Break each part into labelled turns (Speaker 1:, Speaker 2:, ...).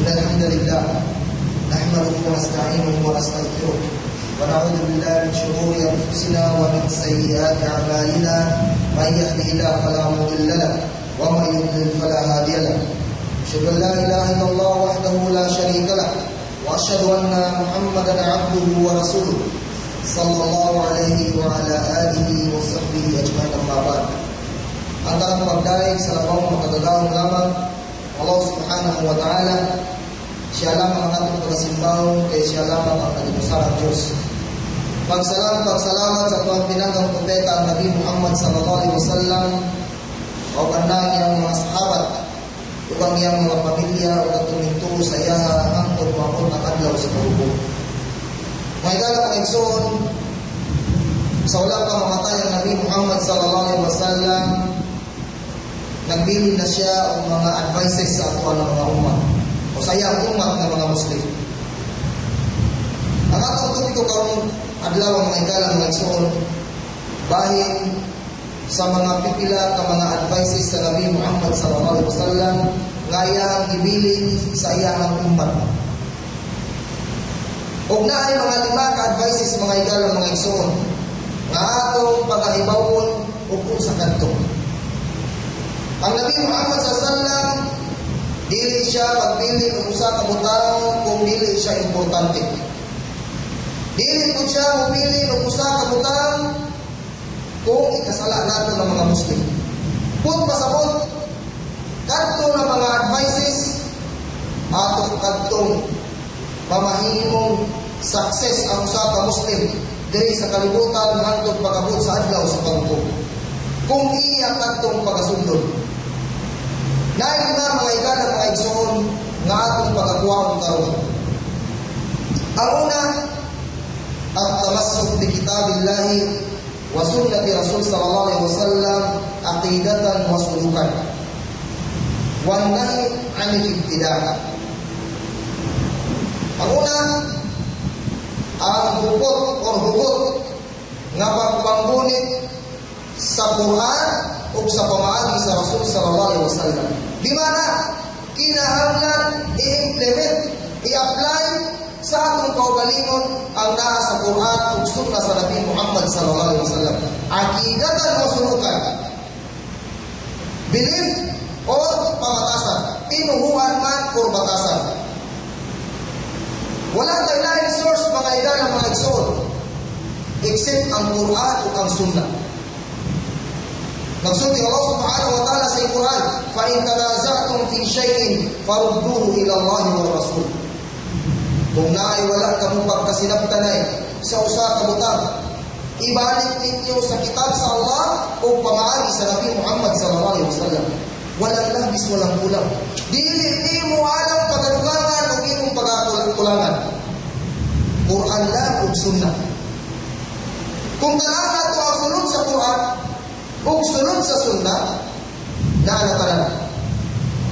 Speaker 1: إن الحمد لله نحمده ونستعينه ونستغفره ونعوذ بالله من شرور أنفسنا ومن سيئات أعمالنا. من يهده الله فلا مضل له ومن يضلل فلا هادي له. أشهد أن لا إله إلا الله وحده لا شريك له وأشهد أن محمدا عبده ورسوله صلى الله عليه وعلى آله وصحبه أجمعين. أما بعد. Ang tanang pagdayeg sa labaw makagagahom lamang Allah subhanahu wa ta'ala. Siya lamang ang atong pagasimbahon kay siya lamang ang nag-inusarang Diyos. Pagsalam, pagsalamat sa atong pinanggang propeta, ang Nabi Muhammad sallallahu alaihi wasallam, o kanang iyang mga sahabat ug ang iyang mga pamilya ug ang tuminto sa iyaha hangtod maabot ang adlaw sa paghukom. Mga higala, mga igsoon, sa wala pa mamatay ang Nabi Muhammad sallallahu alaihi wasallam, nagbilin na siya og mga advices sa ato ng mga umat o sa iyang umat ng mga Muslim. Ang atong topiko karong adlaw, mga higala, mga igsoon, bahin sa mga pipila ka mga advices sa Nabi Muhammad sallallahu alaihi wasallam nga iyang gibilin sa iyang umat. Og naay mga lima ka advices, mga higala, mga igsoon, nga atong pagahibawon ug unsa kadto. Ang Nabi Muhammad sallallahu alaihi wasallam, dili siya magpili og usa ka butang kung dili siya importante. Dili po siya mopili og usa ka butang kung ikasala nato ng mga Muslim. Kung pasabot, kadto na mga advices atong kadtong mamahimong success ang usa ka Muslim diri sa kalibutan hangtod pag-abot sa adlaw sa paghukom, kung iya kadtong pagasundon. Naay lima, mga higala, mga igsoon, nga atong pagakuhaon karon. Ang una, ang tamassuk bi kitabillahi wa sunnati Rasul sallallahu alaihi wasallam aqidatan wa sulukan. Wan nahi 'anil ibtida'. Ang una, ang hupot or hugot nga pagpanggunit sa Quran o sa pamaagi sa Rasul sallallahu alaihi wasallam. Di mana kinahanglan i-implement, i-apply sa atong kaugalingon ang naa sa Quran ug sunna sa Nabi Muhammad sallallahu alaihi wasallam. Akidatan wa sulukan. Belief or pamatasan, tinuhuan man or batasan. Wala tay laing source, mga higala, mga igsoon, except ang Quran ug ang Sunnah. Nagsulti Allah subhanahu wa ta'ala sa Quran, "فَإِن تَنَازَعْتُمْ فِي شَيْءٍ فَرُدُّوهُ إِلَى اللَّهِ وَالرَّسُولِ." Kung naay wala kamo pagkasinabtanay sa usa ka butang, ibalik ninyo sa kitab sa Allah o pamaagi sa Nabi Muhammad sallallahu alaihi wasallam. Walang labis, walang kulang. Dili nimo alam pagadugangan o imong pagakulangan. Quran lang ug sunnah. Kung tan-awon nato ang sulod sa Quran ug sulod sa sunnah, naa na tanan.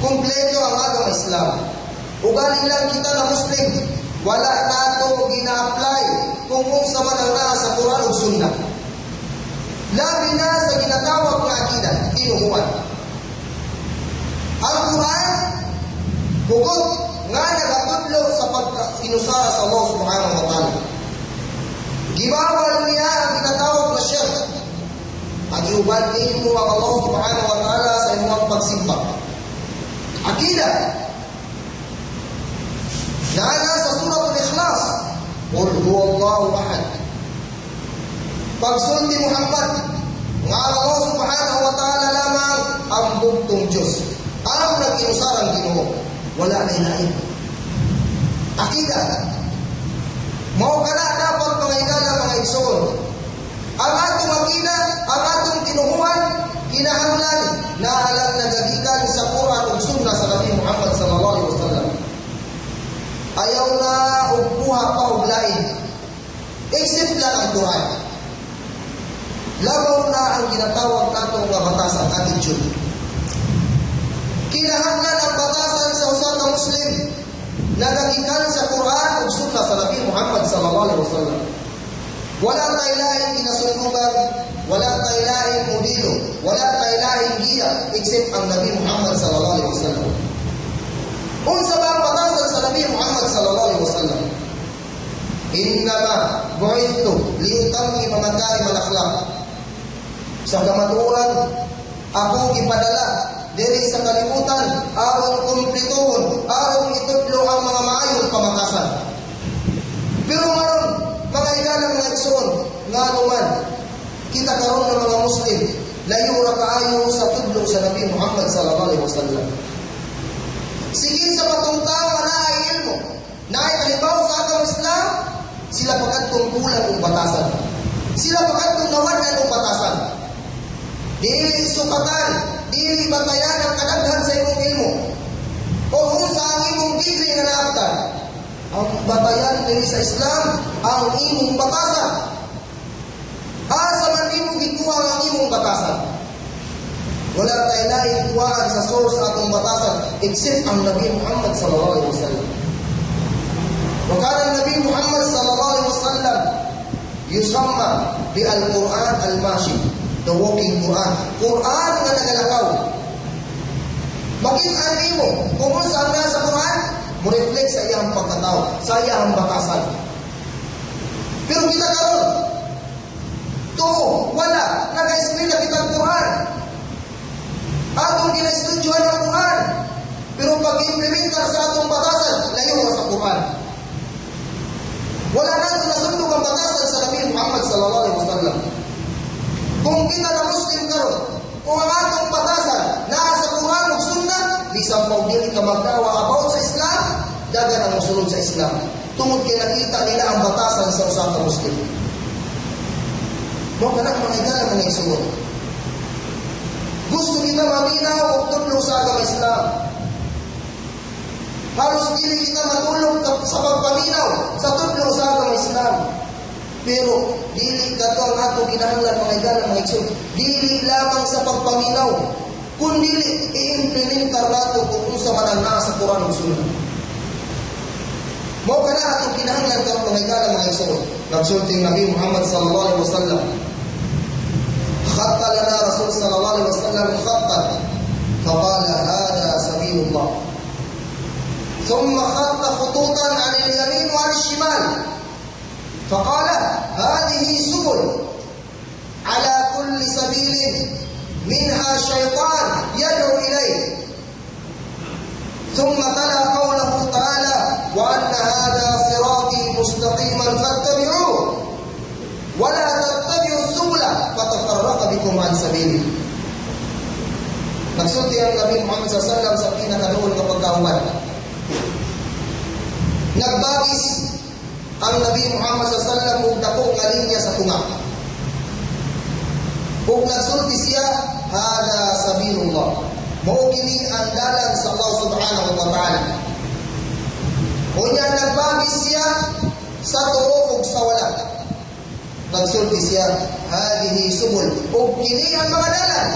Speaker 1: Kompleto ang agama Islam. Ugali lang kita na Muslim, wala nato gina-apply kung unsa man ang naa sa Quran ug sunnah. Labi na sa ginatawag nga akida, tinuhuan. Ang Quran, hugot nga nagatudlo sa pagka-inusara sa Allah subhanahu wa ta'ala. Gibawal niya ang ginatawag na shirk. Ang iuban nimo ang Allah subhanahu wa ta'ala sa imong pagsimba. Akida. Naa sa Suratul Ikhlas, "قل هو الله أحد." Pagsulti Muhammad, nga ang Allah subhanahu wa ta'ala lamang ang bugtong Diyos. Ang nag-inusarang Ginoo. Wala na ilain. Akida. Mao kana dapat, mga higala, mga igsoon. Ang atong akida, ang atong tinuhuan, kinahanglan na alang nagagikan sa Quran ug Sunnah sa Nabi Muhammad sallallahu alaihi wasallam. Ayaw na og kuha pa og lain. Except lang ang Quran. Labaw na ang ginatawag nato nga batasan, attitude. Kinahanglan ang batasan sa usa ka Muslim nagagikan sa Quran ug Sunnah sa Nabi Muhammad sallallahu alaihi wasallam. Wala tay laing ginasundugan, wala tay laing modelo, wala tay laing giya except ang Nabi Muhammad sallallahu alaihi wasallam. Unsa ba ang batasan? "Innama bu'ithtu liutammima makarim al-akhlaq." Sa kamatuoran, ako gipadala diri sa kalibutan aron kumplituhon, aron itudlo ang mga maayong pamatasan. Pero ngayon, mga igalang, mga igsoon, ngano man kita karon ng mga Muslim layo ra kaayo sa tudlo sa Nabi Muhammad sallallahu alaihi wasallam? Sige sa patong tao nga naay ilmo, naay kahibaw sa agama Islam, sila pa kadtong kulang og batasan. Sila pa kadtong nawad-an og batasan. Dili sukatan, dili batayan ang kadaghan sa imong ilmo o unsa ang imong degree nga naabtan. Ang batayan diri sa Islam, ang imong batasan. Asa man imo gikuha ang imong batasan? Wala tayo laing kuhaan sa source atong batasan except ang Nabi Muhammad sallallahu alaihi wasallam. Wa kana Nabi Muhammad sallallahu alaihi wasallam yusamma bi al-Quran al-mashi, the walking Quran. Quran nga nagalakaw. Makita nimo kung unsa ang nasa Quran, mo reflect sa iyang pagkatao, sa iyang batasan. Pero kita karon, tuo, wala, nag-explain na kita ang Quran. Atong ginaestudyohan ang Quran. Pero pag-implementar sa atong batasan, layo ka sa Quran. Wala nato nasundog ang batasan sa Nabi Muhammad sallallahu alaihi wasallam. Kung kita na Muslim karon, kung ang atong batasan naa sa Quran ug Sunnah, bisan pa dili ka magdawa about sa Islam, daghan ang mosulod sa Islam. Tungod kay nakita nila ang batasan sa usa ka Muslim. Mao kana, mga igala, mga igsuon. Gusto kita maminaw og tudlo sa agama Islam. Halos dili kita matulog sa pagpaminaw sa tudlo sa agama Islam. Pero dili kato ang ato kinahanglan, mga igala, mga igsoon. Dili lamang sa pagpaminaw, kundi i-implementar nato kung unsa man ang naa sa Quran ug Sunnah. Mao kana atong kinahanglan karon, mga igala, mga igsoon. Nagsulti ang Nabi Muhammad sallallahu alaihi wasallam. خط لنا رسول صلى الله عليه وسلم خطا فقال: "هذا سبيل الله". ثم خط خطوطا عن اليمين وعن الشمال فقال: "هذه سبل، على كل سبيل منها شيطان يدعو إليه". ثم تلا قوله تعالى: "وأن هذا صراطي مستقيما فاتبعوه ولا تتبعوا السبل فتفرق بكم عن سبيله". Nagsulti ang Nabi Muhammad SAW sa pinakaduol nga pagkahuman. Nagbagis ang Nabi Muhammad SAW og dako nga linya sa tunga. Ug nagsulti siya, "Hada sabilullah." Mao kini ang dalan sa Allah subhanahu wa ta'ala. Unya nagbagis siya sa tuo ug sa wala. Nagsulti siya, "Hadihi subul." Ug kini ang mga dalan.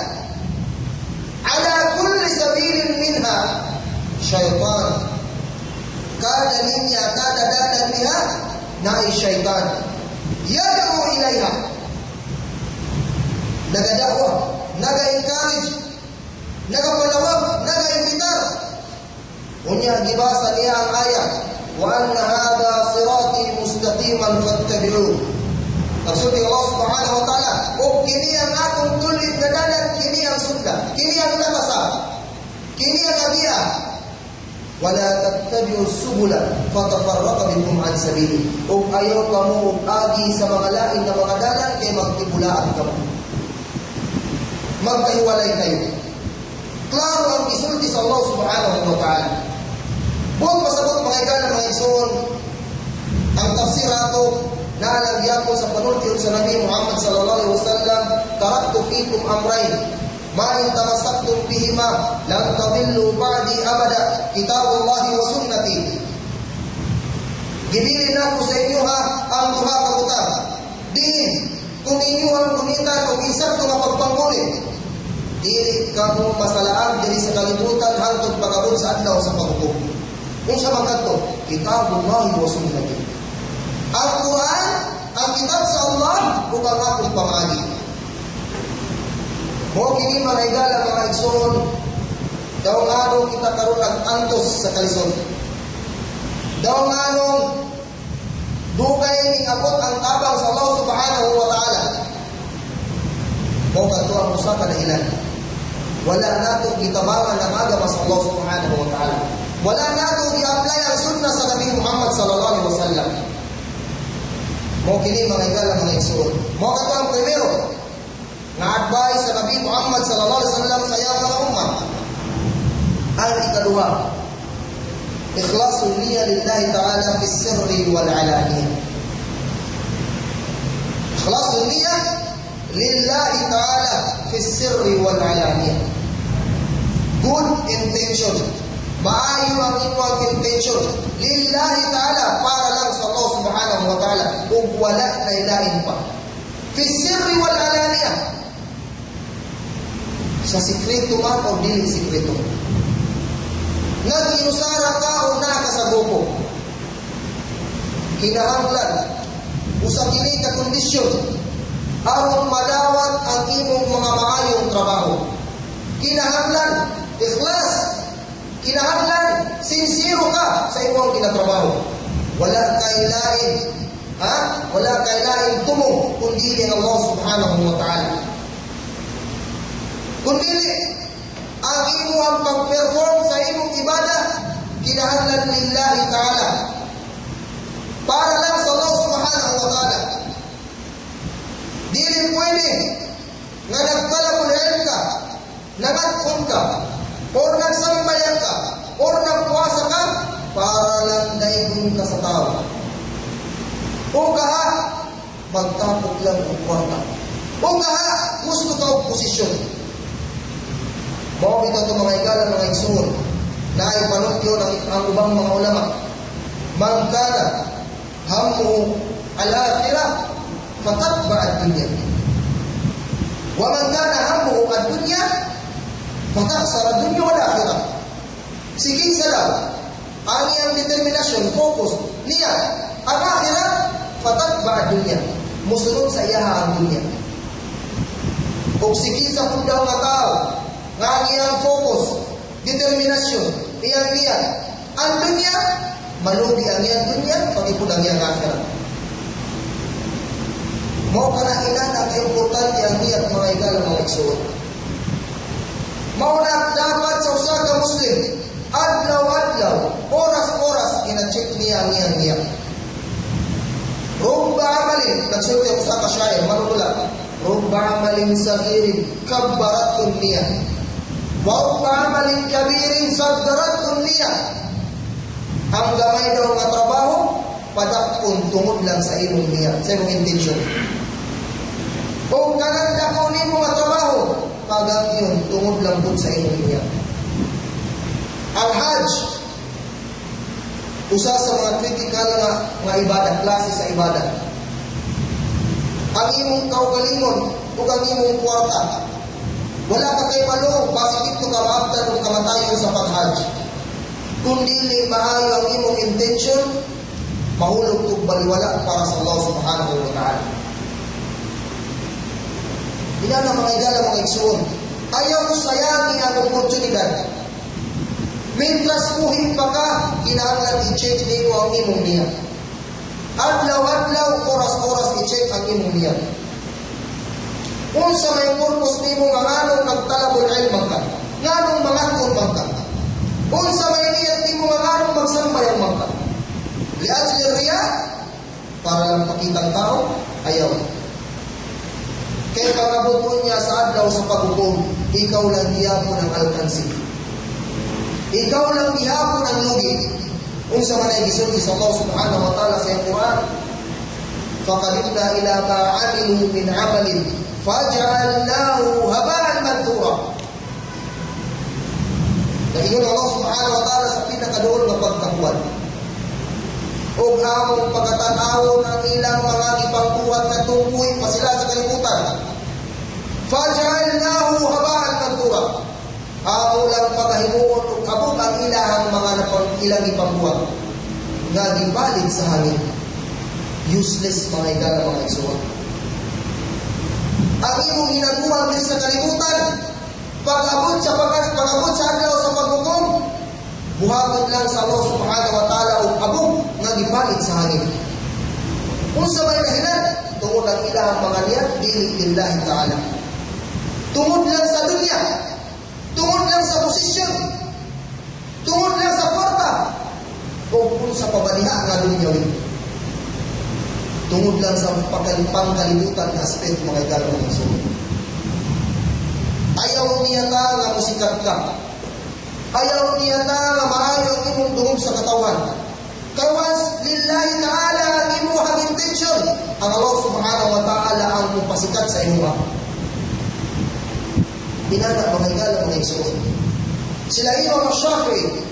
Speaker 1: "Ala kulli sabilin minha syaitan." Kada linya, kada dalan niya, naay syaitan. "Yad'u ilayha." Nagadakwa, naga-encourage, nagapalawag, naga-imbitar. Unya gibasa niya ang ayat, "Wa anna hadha sirati mustaqiman fattabi'uh." Nagsulti Allah subhanahu wa ta'ala, ug kini ang akong tulid nga dalan, kini ang sunda, kini ang labasa, kini ang agiya. "Wala tattabi'u subula fatafarraqa bikum an sabili." Ug ayaw kamo og agi sa mga lain nga mga dalan kay magtipulaan kamo. Magkahiwalay kayo. Klaro ang gisulti sa Allah subhanahu wa ta'ala. Buot pasabot, mga igala, mga igsoon, ang tafsir ato naalang gyapon sa panulti sa Nabi Muhammad sallallahu alaihi wasallam, "Taraktu fikum amrayn ma in tamassaktum bihima lan tadillu ba'di abada, kitabullahi wa sunnati." Gibilin nako sa inyo ha ang duha ka butang. Diin kung inyo ang gamitan og insakto nga pagpangguni, dili kamo masalaan diri sa kalibutan hangtod pag-abot sa adlaw sa paghukom. Unsa man kadto? Kitabullahi wa sunnati. Ang Quran, ang kitab sa Allah, ug ang akong pamaagi. Mao kini, mga higala, mga igsoon, daw nganong kita karon nag-antos sa kalisod. Daw nganong Dugay ning abot ang tabang sa Allah subhanahu wa ta'ala. Mao kadto ang usa ka dahilan. Wala nato gitabangan ang agama sa Allah subhanahu wa ta'ala. Wala nato gi-apply ang sunnah sa Nabi Muhammad sallallahu alaihi wasallam. Mao kini, mga higala, mga igsoon. Mao kadto ang primero nga advice sa Nabi Muhammad sallallahu alaihi wasallam sa iyang mga umat. Ang ikaduha, ikhlasul niyya lillahi ta'ala fi sirri wal alaniyah. Ikhlasul niyya lillahi ta'ala fi sirri wal alaniyah. Good intention. Maayo ang imong intention. Lillahi ta'ala, para lang sa Allah subhanahu wa ta'ala ug wala na ilain pa. Fi sirri wal alaniyah. Sa sikreto man o dili sikreto. Nag-inusara ka o naa ka sa grupo. Kinahanglan usa kini ka kondisyon aron madawat ang imong mga maayong trabaho. Kinahanglan ikhlas. Kinahanglan sincero ka sa imong ginatrabaho. Wala kay lain, ha? Wala kay lain tumong kundi ang Allah subhanahu wa ta'ala. Kundi ang imong pag-perform sa imong ibada, kinahanglan lillahi ta'ala. Para lang sa Allah subhanahu wa ta'ala. Dili pwede nga nagtalabul ilm ka, nangat-on ka, or nagsambayan ka, or nagpuasa ka, para lang daigon ka sa tao. O kaha, magtapok lang og kwarta. O kaha, gusto ka og posisyon. Mao bitaw ito, mga higala, mga igsoon, na ay panultihon ang ubang mga ulama. Man kana hammuhu al-akhirah fatatba ad-dunya. Wa man kana hammuhu ad-dunya fatakhsara ad-dunya wal akhirah. Sige sa daw, ang iyang determinasyon, focus niya, ang akhirat, fatatba ad-dunya. Musunod sa iya ang dunya. Ug sige sa pud daw nga tao, nga ang iyang focus, determinasyon, iyang niya, ang dunya, malugi ang iyang dunya, pati pud ang iyang akhirat. Mao kana inana ka importante ang niyat, mga higala, mga igsoon. Mao na dapat sa usa ka Muslim, adlaw-adlaw, oras-oras gina-check niya ang iyang niyat. Rubba amalin, nagsulti ang usa ka syair, manunulat. Rubba amalin sagirin kabbaratun niya. Wa rubba amalin kabirin saggaratun niya. Ang gamay daw nga trabaho, padakpon tungod lang sa imong niyat, sa imong intention. O kanang dako nimo nga trabaho, pagangyon tungod lang pud sa imong niyat. Ang Hajj, usa sa mga critical nga ibada, klase sa ibada. Ang imong kaugalingon ug ang imong kwarta, wala ka kay balo, basin didto ka maabtan ug kamatayon sa pag-Hajj. Kung dili maayo ang imong intention, mahulog ug baliwala para sa Allah subhanahu wa ta'ala. Inana, mga higala, mga igsoon, ayaw sayangi ang oportunidad. Mientras buhi pa ka, kinahanglan i-check nimo ang imong niya. Adlaw-adlaw, oras-oras i-check ang imong niya. Unsa may purpose nimo nga nganong nagtalabol ilm ka? Nganong mangat-on man ka? Unsa may niyat nimo nga nganong magsambayan man ka? Liajli riya, para lang pakitang tao, ayaw. Kay pag-abot niya sa adlaw sa paghukom, ikaw lang gihapon ang alkansi. Ikaw lang gihapon ang lugi. Unsa man ay gisulti sa Allah subhanahu wa ta'ala sa Quran? Faqadimna ila ma amilu min amalin faj'alnahu haba'an manthura. Naingon Allah subhanahu wa ta'ala sa pinakaduol nga pagkahuwat. Ug among pagkatan-awon ang ilang mga gipangbuhat kadtong buhi pa sila sa kalibutan. Faj'alnahu haba'an manthura. Amo lang pagahimuon og abot ang ilahang mga napang ilang ipambuhat nga gibalid sa hangin. Useless, mga higala, mga igsoon. Ang imong hinaguan diri sa kalibutan, pag-abot sa adlaw sa paghukom, buhaton lang sa Allah subhanahu wa ta'ala og abog nga gibalid sa hangin. Unsa may dahilan? Tungod ang ilang mga niyat dili lillahi ta'ala. Tungod lang sa dunya, tungod lang sa posisyon, tungod lang sa kwarta, o kung sa pabaliha nga dunyawi. Tungod lang sa pangkalibutan nga aspeto, mga igala, mga igsoon. Ayaw niya ta nga musikat ka. Ayaw niya ta nga maayo ang imong dungog sa katawan. Kay once lillahi ta'ala ang imong intention, ang Allah subhanahu wa ta'ala ang mupasikat sa imuha. Inana, mga igala, mga igsoon. Sila Imam Shafi'i,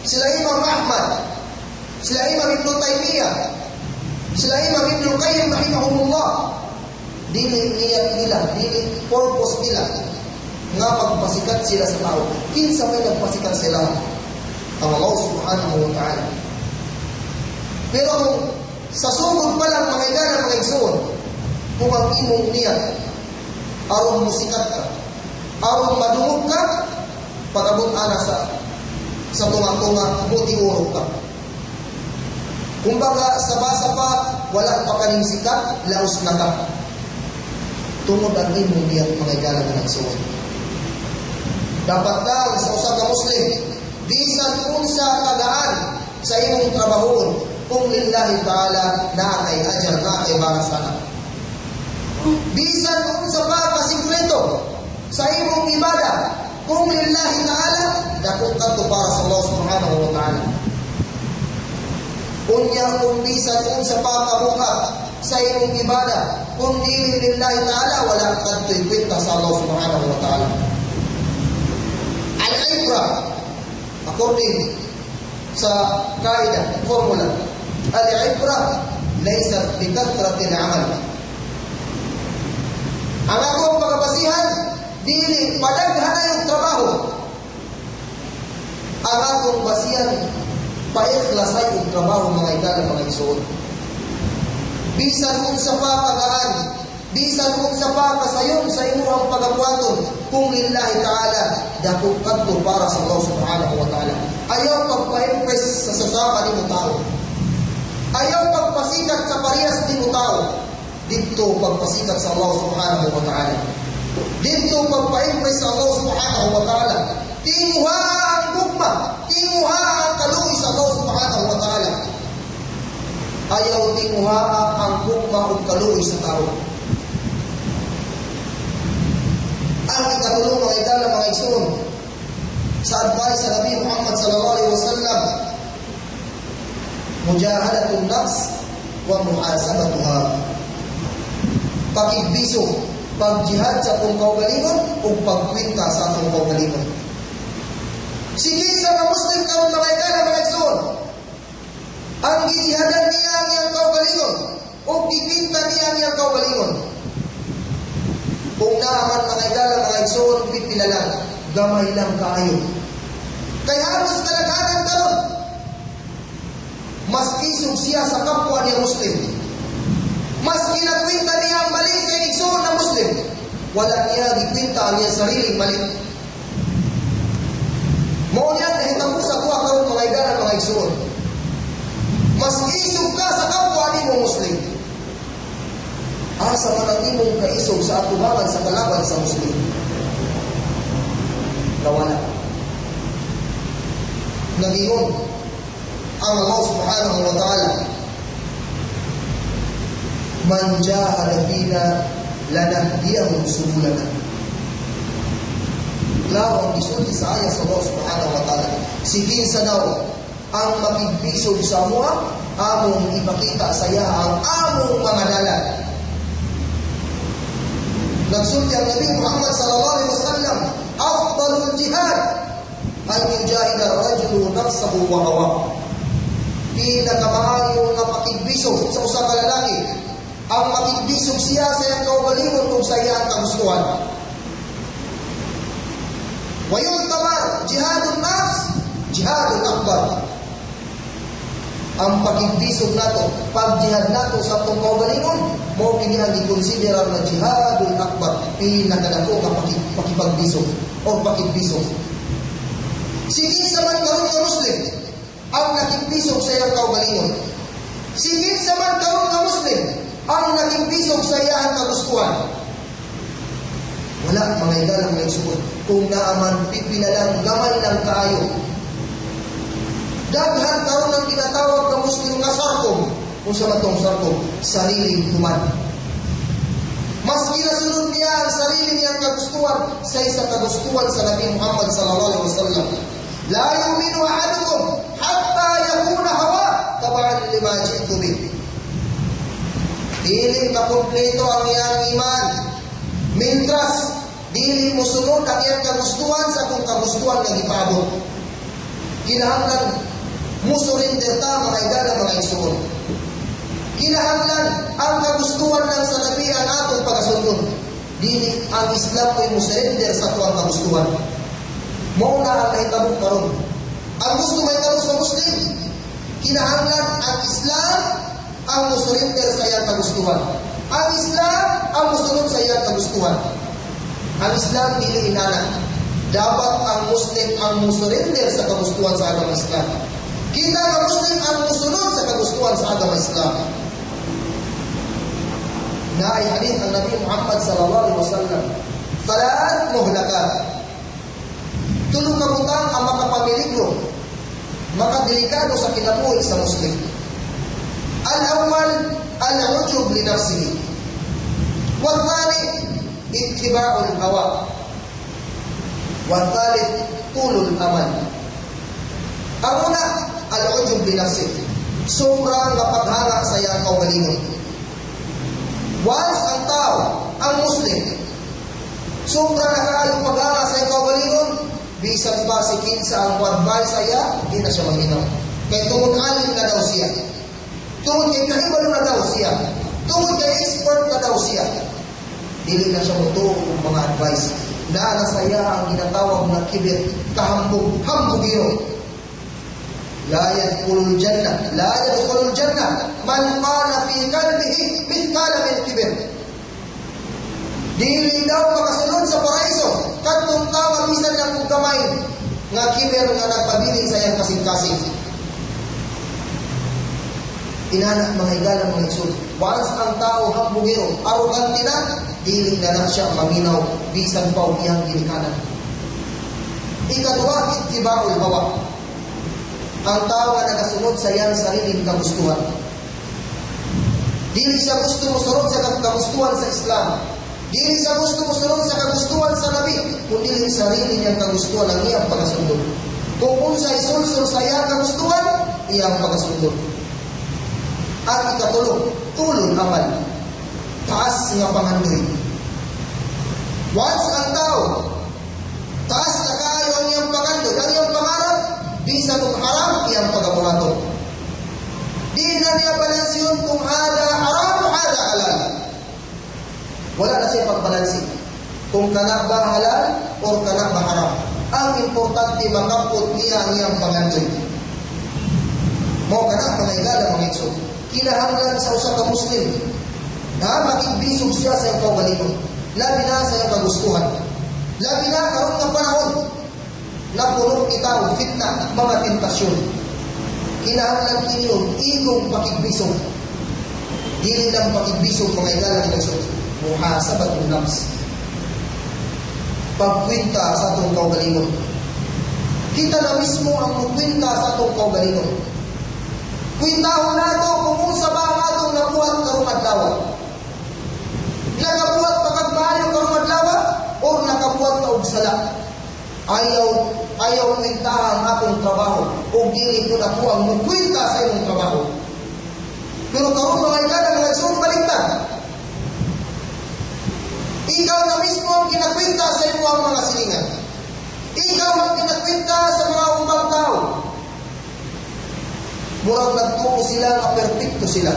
Speaker 1: sila Imam Ahmad, sila Imam Ibn Taymiyyah, sila Imam Ibn Qayyim rahimahumullah. Dili niyat nila, dili purpose nila nga magpasikat sila sa tao. Kinsa may nagpasikat sila? Ang Allah subhanahu wa ta'ala. Pero kung sa sugod pa lang, mga igala, mga igsoon, kung ang imong niyat aron musikat ka, aron madungog ka, pag-abot ana sa tunga-tunga, mutiurog ka. Kumbaga, sa basa pa, wala pa kaning sikat, laos na ka. Tungod ang imong niyat, mga igala, mga igsoon. Dapat lang sa usa ka Muslim, bisan unsa kagaan sa imong trabahoon, kung lillahi ta'ala, naa kay ajar, naa kay baras ana. Bisan unsa pa kasikreto sa imong ibada, kung lillahi ta'ala, dako kadto para sa Allah subhanahu wa ta'ala. Unya kung bisan unsa pa kabuhat sa imong ibada, kung dili lillahi ta'ala, wala kadto'y kwenta sa Allah subhanahu wa ta'ala. Al-ibra, according sa kaida, formula, al-ibra laysat bi kathratil amal. Ang akong pagkabasihan, dili padaghan na yung trabaho. Ang akong basihan, paiklasay yung trabaho, mga igala, mga igsoon. Bisan unsa pa kagaan, bisan unsa pa kasayon sa imuhang pagabuhaton, kung lillahi ta'ala, dako kadto para sa Allah subhanahu wa ta'ala. Ayaw pagpa-impress sa sasama nimo tao. Ayaw pagpasikat sa parehas nimo tao. Dito pagpasikat sa Allah subhanahu wa ta'ala. Dito pagpa-impress sa Allah subhanahu wa ta'ala. Tinguha ang gugma, tinguha ang kaluoy sa Allah subhanahu wa ta'ala. Ayaw tinguha ang gugma ug kaluoy sa tao. Ang ikatulo, mga igala, mga igsoon, sa advice sa Nabi Muhammad sallallahu alaihi wasallam, mujahadatun nafs wa muhasabatuha. Pakigbiso, pagjihad sa atong kaugalingon ug pagkwenta sa atong kaugalingon. Sige sa mga Muslim karon, mga igala, mga igsoon, ang gijihadan niya ang iyang kaugalingon ug gikwenta niya ang iyang kaugalingon. Kung naaman, mga igala, mga igsoon, pipila lang, gamay lang kaayo. Kay halos kalaghanan karon, mas isog siya sa kapwa niya Muslim. Mas ginakwenta niya ang mali sa igsoon na Muslim. Wala niya gikwenta ang iyang sariling mali. Mao niya nahitabo sa tuwa karon, mga igala, mga igsoon. Mas isog ka sa kapwa nimo Muslim. Asa man ang imong kaisog sa atubangan sa kalaban sa Muslim? Nawala. Nagingon ang Allah subhanahu wa ta'ala, "Man jahada fina lanahdiyahum subulana." Klaro ang gisulti sa ayat sa Allah subhanahu wa ta'ala. Si kinsa daw ang makigbisog sa amoa, among ipakita sa iya ang among mga dalan. Nagsulti ang Nabi Muhammad sallallahu alaihi wasallam, "Afdalul jihad an yujahida ar-rajulu nafsahu wa hawa." Pinakamaayo nga pakigbisog sa usa ka lalaki ang makigbisog siya sa iyang kaugalingon ug sa iyang kagustuhan. Wa yu'tabar jihadun nafs jihadun akbar. Ang pakigbisog nato, pagjihad nato sa atong kaugalingon, mao kini ang gikonsiderar na jihadul akbar, pinakadako nga pakipagbisog o pakigbisog. Sige sa man karon nga Muslim ang nakigbisog sa iyang kaugalingon. Sige sa man karon nga Muslim Ang nakigbisog sa iyang kagustuhan. Wala, mga higala, mga igsoon. Kung naaman, pipila lang, gamay lang kaayo. Daghan karon ang ginatawag nga Muslim nga sarkom. Kung unsa man tong sarkom, sariling human. Mas ginasunod niya ang sarili niyang kagustuhan sa isa kagustuhan sa Nabi Muhammad sallallahu alaihi wasallam. لا يؤمن أحدكم حتى يكون هواه تبعا لما جئت به. Dili kakumpleto ang iyang iman mientras dili mosunod ang iyang kagustuhan sa akong kagustuhan nga gipaabot. Kinahanglan musurrender ta, mga higala, mga igsoon. Kinahanglan ang kagustuhan lang sa Nabi ang atong pagasundon. Dili ang Islam ko'y musurrender sa atuang kagustuhan. Mao na ang nahitabo karon. Ang gusto mahitabo sa Muslim, kinahanglan ang Islam ang musurrender sa iyang kagustuhan. Ang Islam ang musunod sa iyang kagustuhan. Ang Islam dili inana. Dapat ang Muslim ang musurrender sa kagustuhan sa agama Islam. Kita nga Muslim ang musunod sa kagustuhan sa agama Islam. Naay hadith ang Nabi Muhammad sallallahu alaihi wasallam. ثلاث مهلكات. Tulo ka butang ang makapamiligro, makadelikado sa kinabuhi sa Muslim. الأول العجب لنفسه. والثاني اتباع الهوى. والثالث طول الأمل. Ang una, العجب لنفسه. Sobrang paghanga sa iyang kaugalingon. Once ang tao, ang Muslim, sobra na kaayong paghanga sa iyang kaugalingon, bisan pa si kinsa ang advice sa iya, di na siya maminaw. Kay tungod alim na daw siya. Tungod kay kahibalo na daw siya. Tungod kay expert na daw siya. Dili na siya mutuo og mga advice. Naa na sa iya ang ginatawag na kibir, kahambog, hambugiro. لا يدخل الجنة، لا يدخل الجنة من كان في قلبه مثقال من كبر. Dili daw makasulod sa paraiso kadtong tao nga bisan lang og gamay nga kiber nga nagpabilin sa iyang kasing-kasing. Inana, mga higala, mga igsoon. Once ang tao hambugero, arrogante na, dili na na siya maminaw bisan pa og iyang ginikanan. Ikaduha, اتباع الهوى. Ang tao nga nagasunod sa iyang sariling kagustuhan. Dili siya gusto mosunod sa kagustuhan sa Islam. Dili siya gusto mosunod sa kagustuhan sa Nabi, kundi sarili niyang kagustuhan ang iyang pagasundon. Kung unsa isulsul sa iyang kagustuhan, iyang pagasundon. Ang ikatulo, طول الأمل. Taas nga pangandoy. Once ang tao, taas na kaayo ang iyang pangandoy, ang iyang pangarap, bisan og haram, iyang pagabuhaton. Di na niya balansyon kung هذا حرام هذا حلال. Wala na siya pagbalansi kung kana ba halal or kana ba haram. Ang importante, makapot niya ang iyang pangandoy. Mao kana, mga higala, mga igsoon. Kinahanglan sa usa ka Muslim na makigbisog siya sa iyang kaugalingon. Labi na sa iyang kagustuhan. Labi na karon nga panahon na puno kita og fitna, mga tentasyon. Kinahanglan kini og igong pakigbisog. Dili lang pakigbisog, mga higala, mga igsoon. محاسبة النفس. Pagkwenta sa atong kaugalingon. Kita na mismo ang mukwenta sa atong kaugalingon. Kwentahon nato kung unsa ba ang atong nabuhat karong adlaw. Nakabuhat pa kag maayo karong adlaw or nakabuhat ka og sala? Ayaw ayaw kwentahan ang akong trabaho o dili ko na ang mukwenta sa imong trabaho. Pero karon, mga higala, mga igsoon, baliktad. Ikaw na mismo ang ginakwenta sa imo ang mga silingan. Ikaw ang ginakwenta sa mga ubang tao. Murag nagtuo sila nga perpekto sila.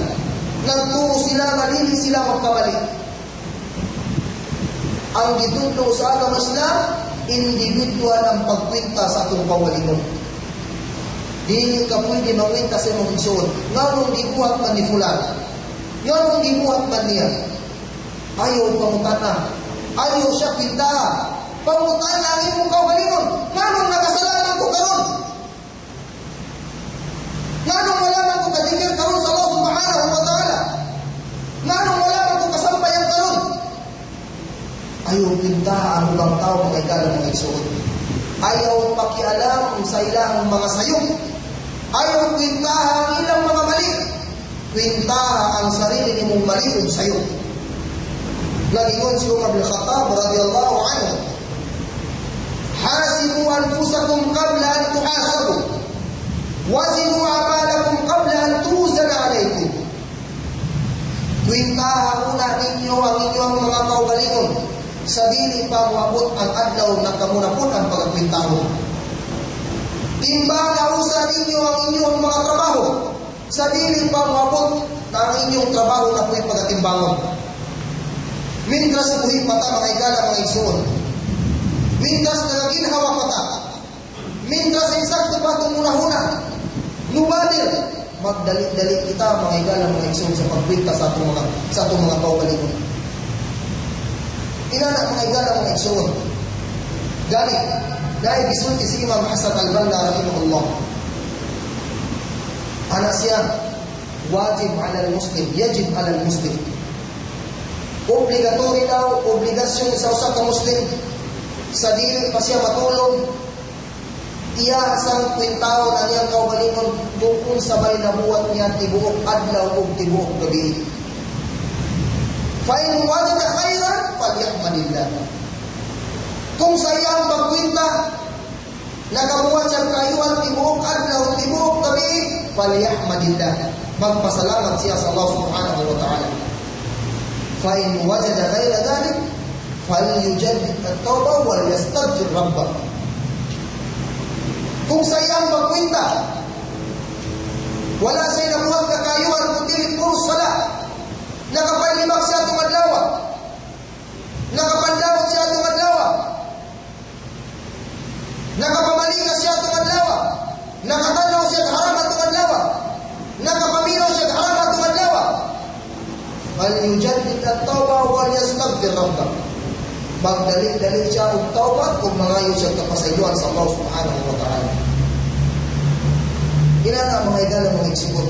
Speaker 1: Nagtuo sila nga dili sila magkamali. Ang gitudlo sa agama Islam, individual ang pagkwenta sa atong kaugalingon. Dili ka pwede mangwenta sa imong igsoon. Nganong gibuhat man ni fulan? Nganong gibuhat man niya? Ayaw pangutana. Ayaw siya kwentaha. Pangutana ang imong kaugalingon. Nganong nakasala man ko karon? Nganong wala man ko kadikir karon sa Allah subhanahu wa ta'ala? Nganong Ayaw kwintaha ang ubang tao, mga higala, mga igsuon. Ayaw pakialam sa ilang mga sayop. Ayaw kwintaha ang ilang mga mali. Kwintaha ang sarili nimong mali ug sayop. Nagingon si Umar bin Khattab radhiyallahu anhu, "Hasibu anfusakum qabla an tuhasabu. Wazinu a'malakum qabla an tuzana alaykum." Kwintaha una ninyo ang inyong mga kaugalingon sa dili pa moabot ang adlaw na kamo na pud ang pagkwintahon. Timbanga usa ninyo ang inyong mga trabaho sa dili pa moabot na ang inyong trabaho na po'y pagatimbangon. Mintras buhi pa ta, mga higala, mga igsuon, mintras nagaginhawa pa ta, mintras insakto pa itong hunahuna, nubadir, magdali-dali kita, mga higala, mga igsuon, sa pagkwinta sa atong mga kaugalingon. Inana, mga higala, mga igsuon. Gani, dahil gisulti si Imam Hasan al-Banna rahimahullah. Ana siya, wajib ala muslim, yajib ala muslim. Obligatory daw, obligasyon sa usa ka Muslim sa dili pa siya matulog, iya sang kwintahon ang iyang kaugalingon kung unsa bay nabuhat niya tibuok adlaw ug tibuok gabi. Fa in wajada khairan falyahmadillah. Kung sa iyang pagkwinta nakabuhat siya kaayuhan tibuok adlaw, tibuok gabi, falyahmadillah. Magpasalamat siya sa Allah subhanahu wa ta'ala. Fa in wajada ghayra dhalik falyujaddid at-tauba wal yastaghfir rabbah. Kung sa iyang pagkwinta wala siya nabuhat nga kaayuhan kung dili puro sala, nakapanlimak siya atong adlaw, nakapandawat siya atong adlaw, nakapamalikas siya atong adlaw, nakatanaw siya haram atong adlaw, nakapaminaw siya haram atong adlaw, falyujaddid at-tauba wal yastaghfir rabbah. Magdali-dali siya og taubat ug mangayo siya kapasayloan sa Allah subhanahu wa ta'ala. Inana, mga higala, mga igsuon.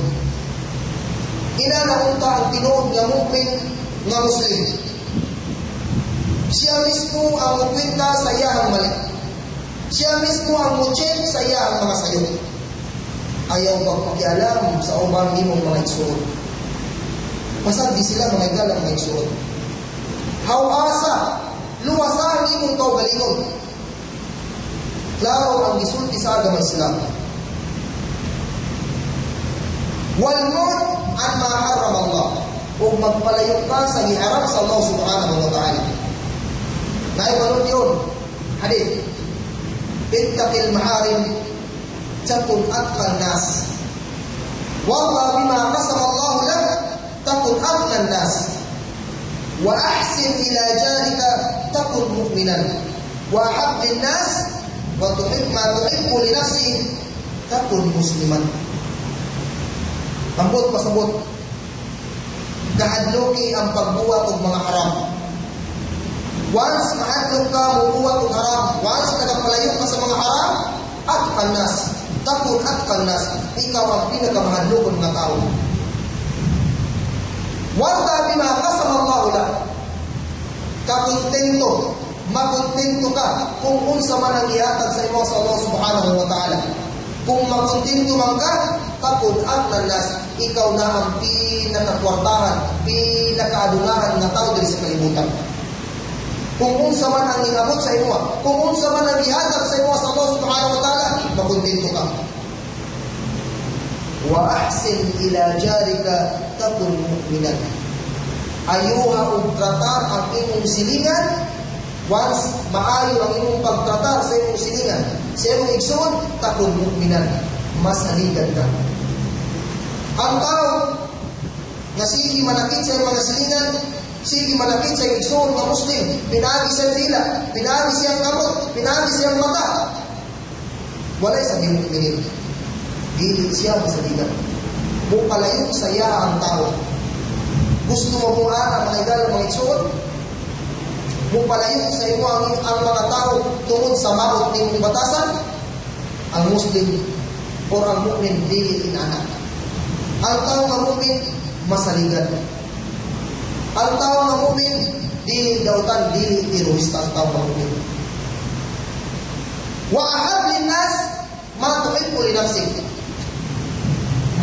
Speaker 1: Inana unta ang tinuod nga mu'min nga Muslim. Siya mismo ang mukwinta sa iyahang mali. Siya mismo ang mo-check sa iyahang mga sayop. Ayaw pagpakialam sa ubang nimong mga igsuon. Pasagdi sila, mga higala, mga igsuon. Hawasa, luwasa ang imong kaugalingon. Klaro ang gisulti sa agama Islam. Wal bu'd an ma harram Allah. Ug magpalayo ka sa giharam sa Allah subhanahu wa ta'ala. Naay balon yun. Hadith. Ittaqil maharim takun atqan nas. Warda bima qasama Allah lak takun aghnan nas. Wa ahsin ila jarika takun mu'minan. Wa ahabbin nas wa tuhib ma tuhibbu li nafsi takun musliman. Ambot pasabot. Kahadloki ang pagbuhat og mga haram. Once mahadlok ka mubuhat og haram, once nagapalayo ka sa mga haram, atqan nas, takun atqan nas, ikaw ang pinakamahadlokon nga tao. Warda bima qasama Allahu lak. Kakontento, makontento ka kung unsa man ang gihatag sa imo sa Allah subhanahu wa ta'ala. Kung makontento man ka, takun aghnan nas, ikaw na ang pinakakwartahan, pinakaadungahan nga tao diri sa kalibutan. Kung unsa man ang ingabot sa imo, kung unsa man ang gihatag sa imo sa Allah subhanahu wa ta'ala, makontento ka. Wa ahsin ila jarika takun mu'minan. Ayuha og tratar ang imong silingan. Once maayo ang imong pagtratar sa imong silingan, sa imong igsoon, takun mu'minan, masaligan ka. Ang tao nga sige manakit sa imong mga silingan, sige manakit sa igsoon nga Muslim, pinaagi sa dila, pinaagi siyang kamot, pinaagi siyang mata, walay sa mu'minin. Dili siya masaligan. Mupalayo sa iya ang tao. Gusto mo mo ana, mga higala, mga igsoon? Mupalayo sa imo ang mga tao tungod sa maot nimong batasan? Ang Muslim or ang mu'min dili inana. Ang tao nga mu'min masaligan. Ang tao nga mu'min Dili dautan, dili terorista ang tao nga mu'min. Wa ahab linnas ma tuhibbu li nafsik.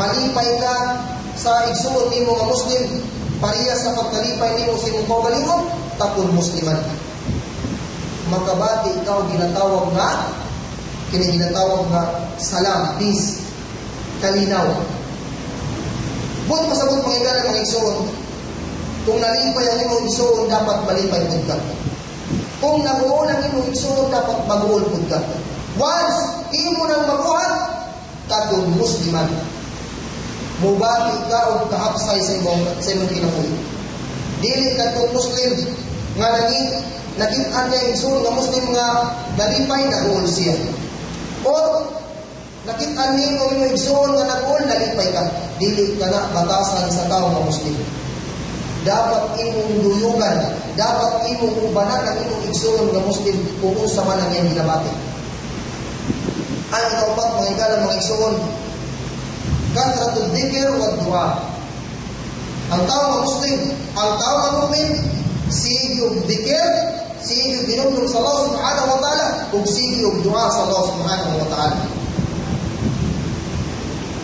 Speaker 1: Malipay ka sa igsuon nimo nga Muslim pareha sa pagkalipay nimo sa imong kaugalingon, takun musliman. Makabati ikaw ginatawag nga kini, ginatawag nga salam, peace, kalinaw. Buot pasabot, mga igala, mga igsuon, kung nalipay ang imong igsuon, dapat malipay pud ka. Kung naguol ang imong igsuon, dapat maguol pud ka. Once imo nang mabuhat, takun musliman. Mubati ka og kahapsay sa imong kinabuhi. Dili kadtong Muslim nga naging nakit-an niya igsuon nga Muslim nga nalipay, naguol siya. Or nakit-an nimo imong igsuon nga naguol, nalipay ka. Dili ka na batasan sa tao nga Muslim. Dapat imong duyugan, dapat imong ubanan ang imong igsuon nga Muslim kung unsa man ang iyang ginabati. Ang ikaupat, mga igala, mga igsuon, kathratul dhikr wa dua. Ang tao nga Muslim, ang tao nga mu'min, sige og dhikr, sige og hinumdum sa Allah subhanahu wa ta'ala, ug sige og dua sa Allah subhanahu wa ta'ala.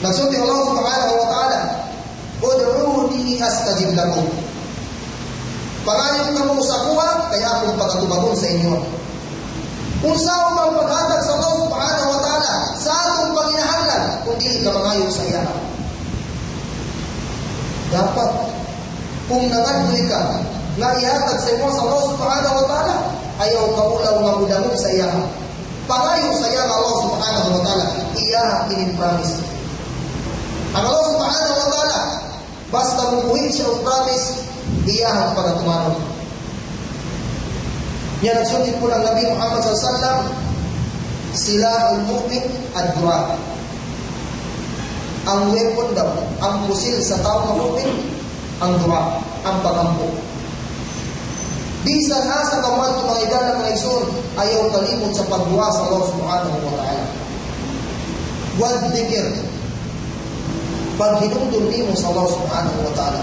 Speaker 1: Nagsulti Allah subhanahu wa ta'ala, "Ud'uni astajib lakum." Pangayo kamo sa akoa, kay akong pagatubagon sa inyo. Unsa ang paghatag sa Allah subhanahu wa ta'ala sa atong panginahanglan kung dili ka mangayo sa iya? Dapat kung nangadloy ka nga ihatag sa imo sa Allah subhanahu wa ta'ala, ayaw kaulaw nga mudangog sa iya. Pangayo sa iya nga Allah subhanahu wa ta'ala, iya kining promise. Ang Allah subhanahu wa ta'ala, basta mubuhi siya og promise, iya ang pagatumanon. Yan nagsulti po ng Nabi Muhammad SAW, silahul mu'min ad-dua. Ang weapon daw, ang pusil sa tao ng mu'min, ang dua, ang pagampo. Bisan asa ka mo mga igala, mga igsoon, ayaw kalimot sa pagdua sa Allah subhanahu wa ta'ala. Wal dhikr, paghinumdum nimo sa Allah subhanahu wa ta'ala.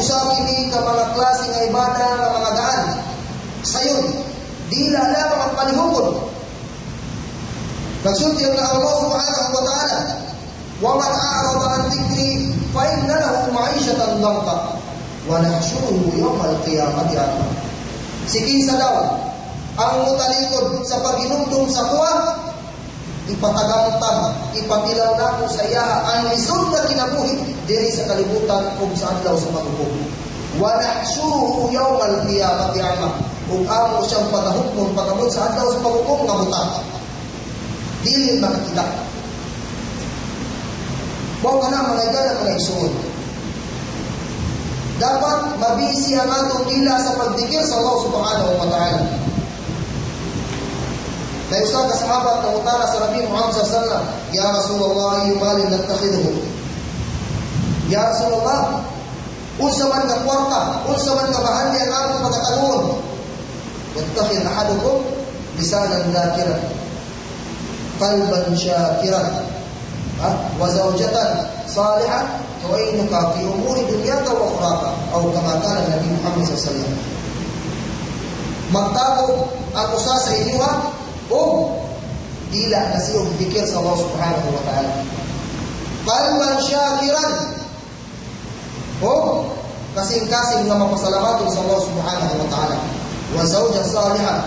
Speaker 1: Usa kini ka mga klase nga ibada nga mga gaan. Sayon, dila lamang ang palihukon. Nagsulti ang Allah subhanahu wa ta'ala, "Wa man a'rada an dhikri fa inna lahu ma'isyatan dhanka wa nahsyuruhu yawmal qiyamati a'ma." Si kinsa daw ang mutalikod sa paghinumdum sa akoa, ipatagamtam, ipatilaw nako sa iya ang lisod na kinabuhi diri sa kalibutan ug sa adlaw sa paghukom. Wa nahsyuruhu yawmal qiyamati a'ma. Ug amo siyang pagahukmon pag-abot sa adlaw sa paghukom nga buta. Dili makakita. Mao kana, mga igala, mga igsuon. Dapat mabisi ang atong dila sa pagdikir sa Allah subhanahu wa ta'ala. May usa ka sahabat nangutana sa Nabi Muhammad sallallahu alaihi wasallam, "Ya Rasulullah, ayyu malin nattakhiduhu?" Ya Rasulullah, unsa man nga kwarta, unsa man nga bahandi ang among pagkataguon? Yattakhidh ahadukum lisanan dhakiran, qalban syakiran, ha? Wa zawjatan salihah tu'inuka fi umuri dunyaka wa ukhraka, aw kama qala Nabi Muhammad sallallahu alaihi wasallam. Magtago ang usa sa inyo ha, o dila na siya dikir sa Allah subhanahu wa ta'ala. Qalban syakiran, o kasing-kasing nga mapasalamaton sa Allah subhanahu wa ta'ala. Wa zawja salihah,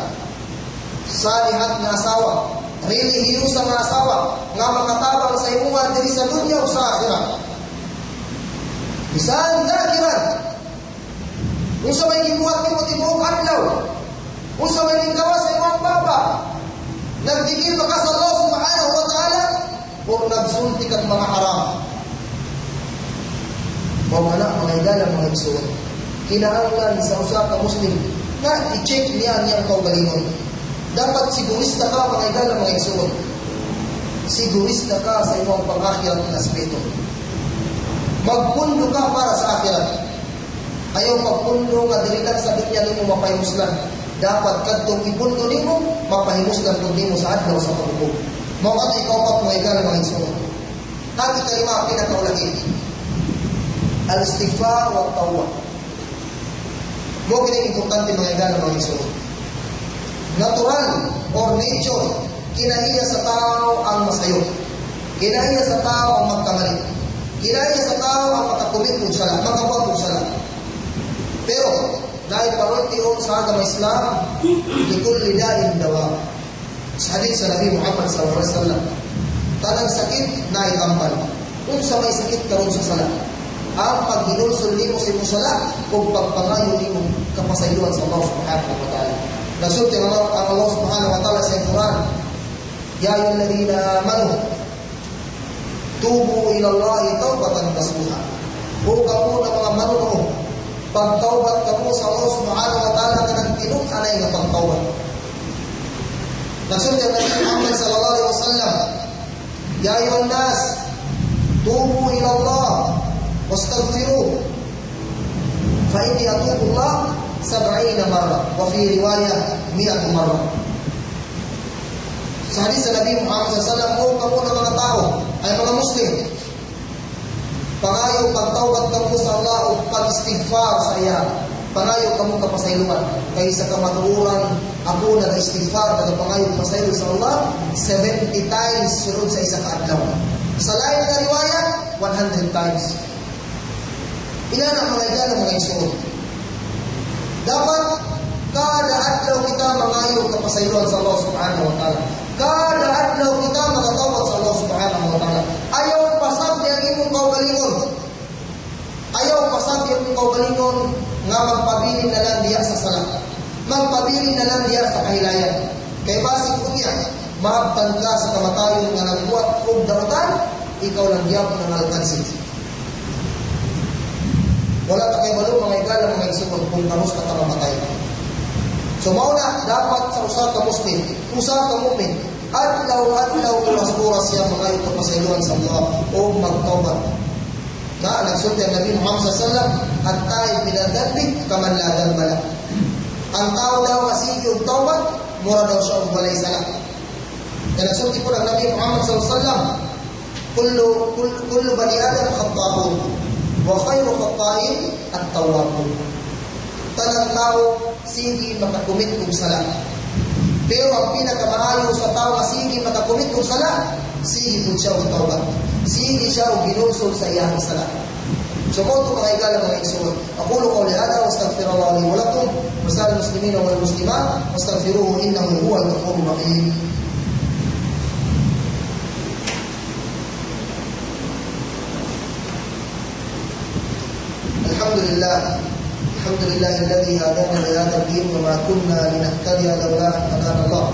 Speaker 1: salihat nga asawa, relihiyosa nga asawa, nga makatabang sa imuha diri sa dunya o sa akhirat. Lisan dhakiran. Unsa may gibuhat nimo tibuok adlaw? Unsa may gigawas sa imong baba? Nagdikir ba ka sa Allah subhanahu wa ta'ala o nagsulti kag mga haram? Mao na, mga igala, mga igsuon. Kinahanglan sa usa ka Muslim nga i-check niya ang iyang kaugalingon. Dapat sigurista ka, mga igala, mga igsuon. Sigurista ka sa imong pang-akhirat nga aspeto. Magpundo ka para sa akhirat. Ayaw pagpundo nga diri lang sa dunya nimo mapahimuslan. Dapat kadtong ipundo nimo mapahimuslan pud nimo sa adlaw sa paghukom. Mao kato ikaupat, mga igala, mga igsuon. Ang ikalima, pinakaulahi, al-istighfar wa tawbah. Mao kini importante, mga igala, mga igsoon. Natural or nature, kinaiya sa tao ang masayo. Kinaiya sa tao ang magkamali. Kinaiya sa tao ang makakumit og sala, makabuhat og sala. Pero dahil parultion sa agama Islam, لكل داء دواء. Sa hadith sa Nabi Muhammad sallallahu alaihi wasallam, tanang sakit naay tambal. Unsa may sakit karon sa sala? Ang paghinulsol nimo sa imong sala ug pagpangayo nimo kapasayloan sa Allah subhanahu wa ta'ala. Nagsulti ang Allah subhanahu wa ta'ala sa Quran, "يا أيها الذين آمنوا توبوا إلى الله توبة نصوحا." O kamo na mga manunuo, pagtawbat kamo sa Allah subhanahu wa ta'ala kanang tinun-anay nga pagtawbat. Nagsulti ang Nabi Muhammad sallallahu alaihi wasallam, "يا أيها الناس توبوا إلى الله واستغفروه فإني أتوب الله 70 مرة وفي رواية 100 مرة." Sa hadith sa Nabi Muhammad SAW, o kamo na mga tao, ay mga Muslim, pangayo pagtawbat kamo sa Allah o pag-istighfar sa iya. Pangayo kamo kapasayloan. Kay sa kamatuoran, ako nag-istighfar, nagapangayo pasaylo sa Allah, 70 times sunod sa isa ka adlaw. Sa lain nga riwaya, 100 times. Ilan ang mga igala, mga igsoon? Dapat kada adlaw kita mangayo kapasayloan sa Allah subhanahu wa ta'ala. Kada adlaw kita makatawad sa Allah subhanahu wa ta'ala. Ayaw pasabdi ang imong kaugalingon. Ayaw pasabdi ang imong kaugalingon nga magpabilin na lang diya sa sala. Magpabilin na lang diya sa kahilayan. Kay basig unya, maabtan ka sa kamatayon nga nagbuhat og dautan, ikaw lang gyapon ang alkansi. Wala ta kahibalo, mga igala, mga igsoon, kung kanus ka ta mamatay. So mao na dapat sa usa ka Muslim, usa ka mu'min, adlaw-adlaw, oras-oras siya mangayo kapasayloan sa Allah o magtawbat. Na nagsulti ang Nabi Muhammad sallallahu alaihi wasallam, "التائب من الذنب كمن لا ذنب له." Ang tao daw nga sige og tawbat, mura daw siya og walay sala. Kaya nagsulti po ang Nabi Muhammad sallallahu alaihi wasallam, كل بني آدم خطاؤون وخير الخطائين التوابون." Tanang tao sige makakumit og sala. Pero ang pinakamaayo sa tao nga sige makakumit og sala, sige pud siya og tawbat. Sige siya og ginulsol sa iyang sala. So mao to, mga igala, mga igsoon. أقول قولي هذا واستغفر الله لي ولكم ولسائر المسلمين والمسلمات واستغفروه إنه هو الغفور الرحيم. الحمد لله، الحمد لله الذي هدانا لهذا الدين وما كنا لنهتدي لولا ان هدانا الله.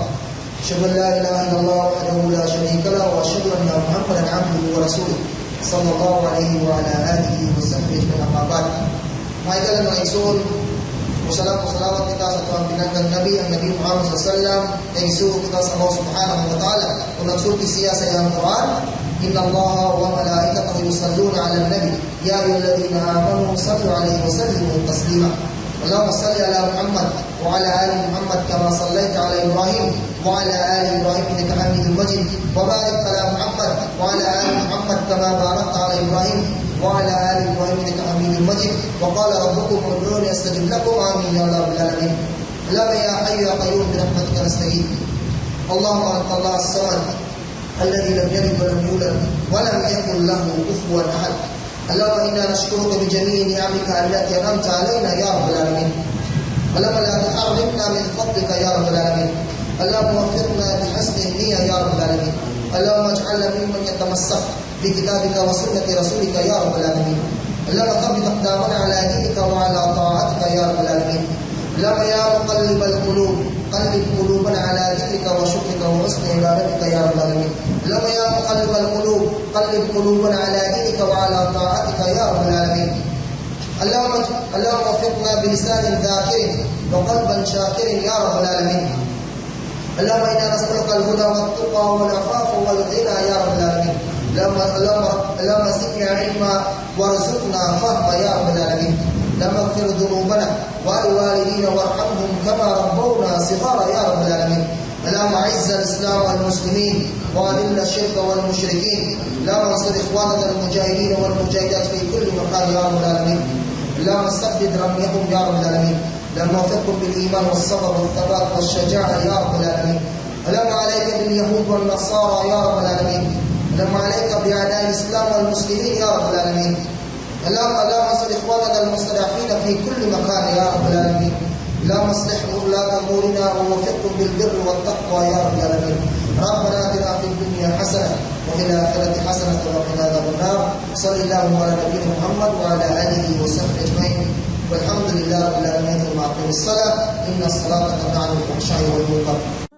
Speaker 1: أشهد أن لا إله إلا الله وحده لا شريك له وأشهد أن محمدا عبده ورسوله صلى الله عليه وعلى آله وصحبه أجمعين، أما بعد. Mga igala, mga igsoon, wasalamu salawat kita sa atuang binanggang Nabi, ang Nabi Muhammad sallallahu alaihi wasallam, kay gisugo kita sa Allah subhanahu wa ta'ala. Kung nagsulti siya sa iyang Quran, "إن الله وملائكته يصلون على النبي يا أيها الذين آمنوا صلوا عليه وسلموا تسليما." اللهم صل على محمد وعلى آل محمد كما صليت على إبراهيم وعلى آل إبراهيم إنك حميد مجيد، وبارك على محمد وعلى آل محمد كما باركت على إبراهيم وعلى آل إبراهيم إنك حميد مجيد. وقال ربكم ادعوني أستجب لكم. آمين يا رب العالمين. اللهم يا حي يا قيوم برحمتك نستغيث. اللهم أنت الله الصمد الذي لم يلد ولم يولد ولم يكن له كفوا أحد. اللهم إنا نشكرك بجميع نعمك التي أنعمت علينا يا رب العالمين. اللهم لا تحرمنا من فضلك يا رب العالمين. اللهم وفقنا لحسن النية يا رب العالمين. اللهم اجعلنا ممن يتمسك بكتابك وسنة رسولك يا رب العالمين. اللهم ثبت أقدامنا على دينك وعلى طاعتك يا رب العالمين. اللهم يا مقلب القلوب، قلب قلوبنا على ذكرك وشكرك وحسن عبادتك يا رب العالمين. اللهم يا مقلب القلوب، قلب قلوبنا على دينك وعلى طاعتك يا رب العالمين. اللهم وفقنا بلسان ذاكر وقلبا شاكر يا رب العالمين. اللهم انا نسالك الهدى والتقى والعفاف والغنى يا رب العالمين. اللهم زدنا علما وارزقنا فهما يا رب العالمين. اللهم اغفر ذنوبنا ولوالدينا وارحمهم كما ربونا صغارا يا رب العالمين. اللهم اعز الاسلام والمسلمين واذل الشرك والمشركين. اللهم انصر اخواننا المجاهدين والمجاهدات في كل مكان يا رب العالمين. اللهم سدد رميهم يا رب العالمين. اللهم وفقهم بالإيمان والصبر والثبات والشجاعة يا رب العالمين. اللهم عليك باليهود والنصارى يا رب العالمين. اللهم عليك بأعداء الإسلام والمسلمين يا رب العالمين. اللهم انصر إخواننا المستضعفين في كل مكان يا رب العالمين. اللهم اصلح ولاة أمورنا ووفقهم بالبر والتقوى يا رب العالمين. ربنا آتنا في الدنيا حسنة وفي الآخرة حسنة وقنا عذاب النار. صلى الله على نبينا محمد وعلى آله وصحبه أجمعين، والحمد لله رب العالمين. ثم أقم الصلاة، إن الصلاة تنهى عن الفحشاء والمنكر.